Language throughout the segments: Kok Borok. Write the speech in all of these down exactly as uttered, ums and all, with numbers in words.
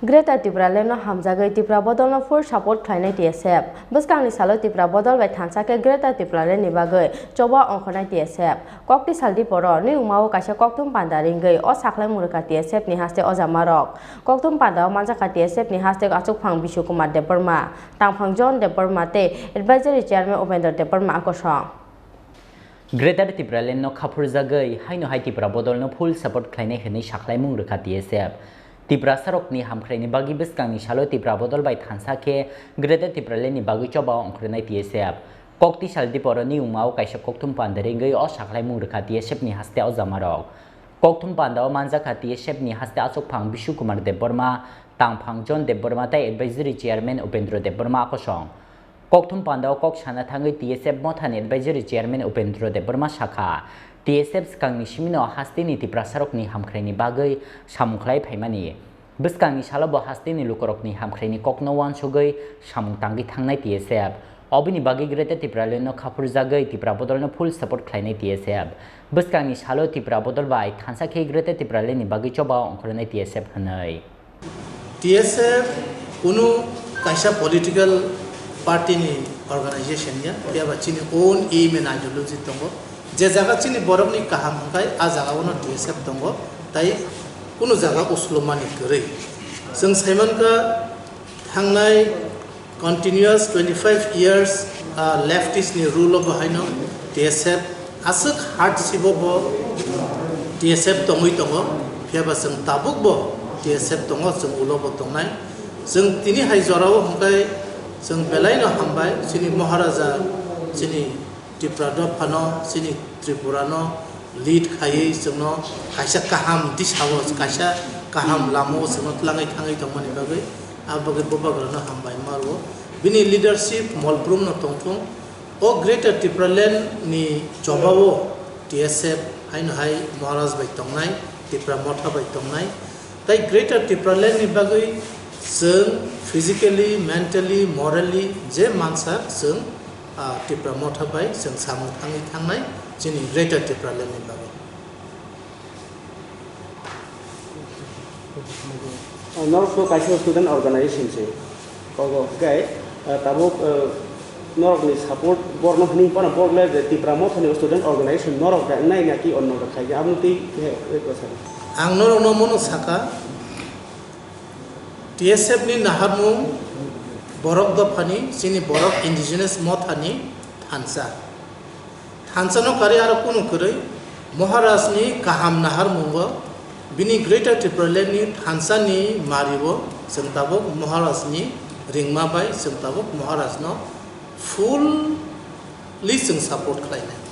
Greater Tipraland no hamjagwi Tipra Bodol no full support khlainai T S F. Bwskangni salo Tipra Bodol bai thansa khe Greater Tipraland ni bagwi choba ongkhornai T S F. Kokti sal diporo nwi wngmao kaisa kokthum panda ringwi o sakhlaimung rwkha T S F ni haste ojamarok. Kokthum pandao manjakha T S F ni haste achukphang Bishu Kumar Debbarma, tangphang John Debbarma tei Advisory Chairman Upendra Debbarma akosong. Greater Tipraland no khaphurjagwi haino hai Tipra Bodol no full support khlainai hwnwi sakhlaimung rwkha T S F. Tiprasarokni hamkhraini bagwi bwskangni salo Tipra Bodol bai thansa khe Greater Tipraland ni bagwi choba ongkhornai T S F. Kokti sal diporo nwi wngmao kaisa kokthum panda ringwi o sakhlaimung rwkha T S F ni haste ojamarok. Kokthum pandao manjakha T S F ni haste achukphang Bishu Kumar Debbarma, tangphang John Debbarma tei Advisory Chairman Upendra Debbarma akosong. Kokthum pandao kok sana thangwi T S F mothani Advisory Chairman Upendra Debbarma sakha, T S F swkangni simino hasteni Tiprasarokni hamkhraini bagwi samung khlai phaimani. Bwskangni salo bo hasteni lukurokni hamkhraini kokno uansugwi samung tangwi thangnai T S F. Oboni bagwi Greater Tipraland no khaphurjagwi Tipra Bodol no full support khlainai T S F. Bwskangni salo Tipra Bodol bai thansa khe Greater Tipraland ni bagwi choba ongkhornai T S F hwnwi. T S F kunu kaisa political party ni organization ya, phiya ba chini own aim and ideology tongo. Je jaga chini borok ni kaham hwnkhe a jaga o no T S F tongo, tai kunu jaga uslumani kwrwi. Chwng saimankha thangnai continuous twenty five years, ah, leftist ni rule o bo haino T S F aswk hard sibo bo T S F tongwi tongo, phiya ba chwng tabuk bo T S F tongo, chwng ulo bo tongnai. Chwng tini hai jora o hwnkhe chwng belai no hambai chini Maharaja, chini Tipra dophano, chini Tripurano lead khaiwi chwngno kaisa kaham disao, kaisa kaham lamao chwngno twlangwi thangwi tongmani bagwi, a bagwi bubagrano hambai ma rwo. Bini leadership molbrumno tongthung. O Greater Tipraland ni chobao T S F haino hai Maharaj bai tongnai, Tipra Motha bai tongnai. Tai Greater Tipraland ni bagwi chwng physically, mentally, morally je mansa chwng, ah, Tipra Motha bai chwng samung thangwi thangnai chini Greater Tipraland ni bagwi. Ah, norok to kaisa student organization se. Kogo hwnkhe, ah, tabuk, ah, norokni support borno hwnwi phano borok le je Tipra Mothani student organization norok da wngnai naki onno da khaija? Aboni twi khe, khe kwsa. Ang norokno mono saka, T S F ni naharmung borok dophani, chini borok indigenous mothani thansa. Thansa no karwi aro kunu kwrwi Maharaj ni kaham naharmungo bini Greater Tipraland ni thansa ni mario chwng tabuk Maharaj ni ringma bai chwng tabuk Maharaj no fully chwng support khlainai.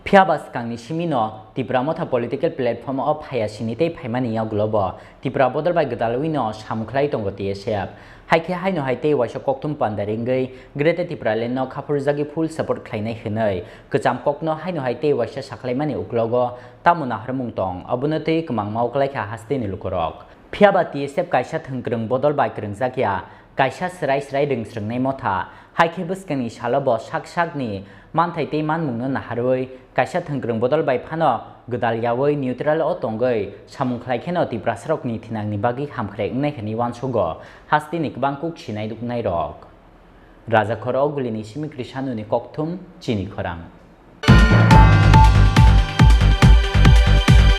Phiya ba swkangni simi no Tipra Motha political platform o phaiya sini tei phaimani yagulo bo Tipra Bodol bai gwdalwi no samung khlai tongo T S F. Hai khe haino hai tei waisa kokthum panda ringwi Greater Tipraland no khaphurjagwi full support khlainai hwnwi kwcham kokno haino hai tei waisa sakhlaimani uklogo tamo naharmung tong, abono twi kwmangma uklaikha hasteni lukurok. Phiya ba T S F kaisa thwngkwrwng bodol bai kwrwngjak ya, kaisa swrai swrai rwngsrwngnai motha, hai khe bwskangni salo bo sak sakni manthai tei manmungno naharwi kaisa thwngkwrwng bodol bai phano gwdal yaui neutral o tongwi samung khlai kheno Tiprasarokni thinangni bagwi hamkrai wngnai hwnwi uansugo hasteni kwbang kuk sinai nuknairok. Rajakhor o gulini simi Krishanuni kokthum chini khorang.